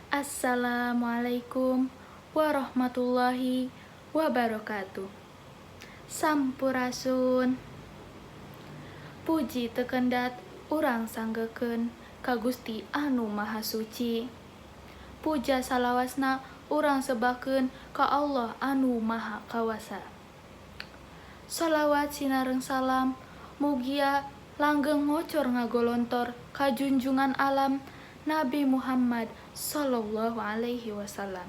Assalamualaikum warahmatullahi wabarakatuh. Sampurasun. Puji teu kendat urang sanggakeun ka Gusti Anu Maha Suci. Puja salawasna urang sebakeun ka Allah Anu Maha Kawasa. Shalawat sinareng salam mugia langgeng ngocor ngagolontor ka junjungan alam, Nabi Muhammad Sallallahu Alaihi Wasallam.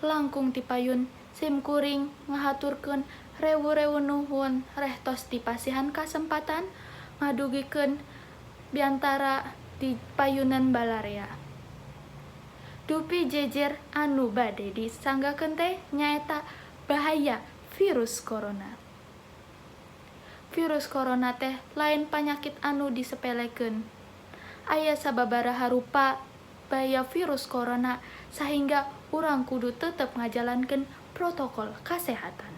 Langkung tipayun, simkuring ngahaturkeun rewu-rewu nuhun reh tos dipasihan kasempatan ngadugikeun biantara di payunan balarea. Dupi jejer anu bade disanggakeun teh nyaeta bahaya virus corona. Virus corona teh lain panyakit anu disepelekeun. Aya sababaraha rupa bahaya virus corona, sahingga urang kudu tetep ngajalankeun protokol kasehatan.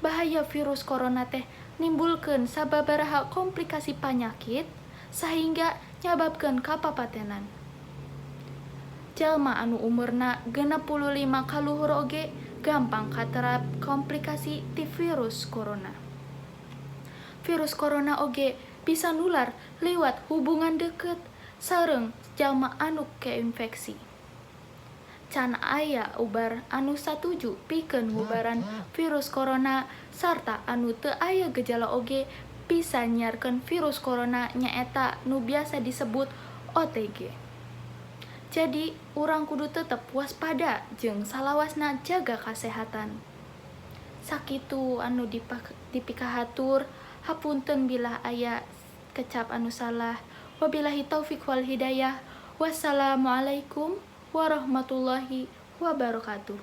Bahaya virus corona teh nimbulkeun sababaraha komplikasi panyakit sehingga nyababkeun kapapatenan. Jalma anu umurna 65 kaluhur oge gampang katerap komplikasi ti virus corona. Virus corona oge bisa nular lewat hubungan deket sareng jalma anu kainfeksi. Can aya ubar anu satuju pikeun ngubaran virus corona, sarta anu teu aya gejala oge bisa nyiarkeun virus corona, nyaeta nu biasa disebut OTG. Jadi urang kudu tetep waspada jeung salawasna jaga kasehatan. Sakitu anu dipikahatur, hapunten bila aya kecap anu salah. Wabillahi taufik wal hidayah. Wassalamualaikum warahmatullahi wabarakatuh.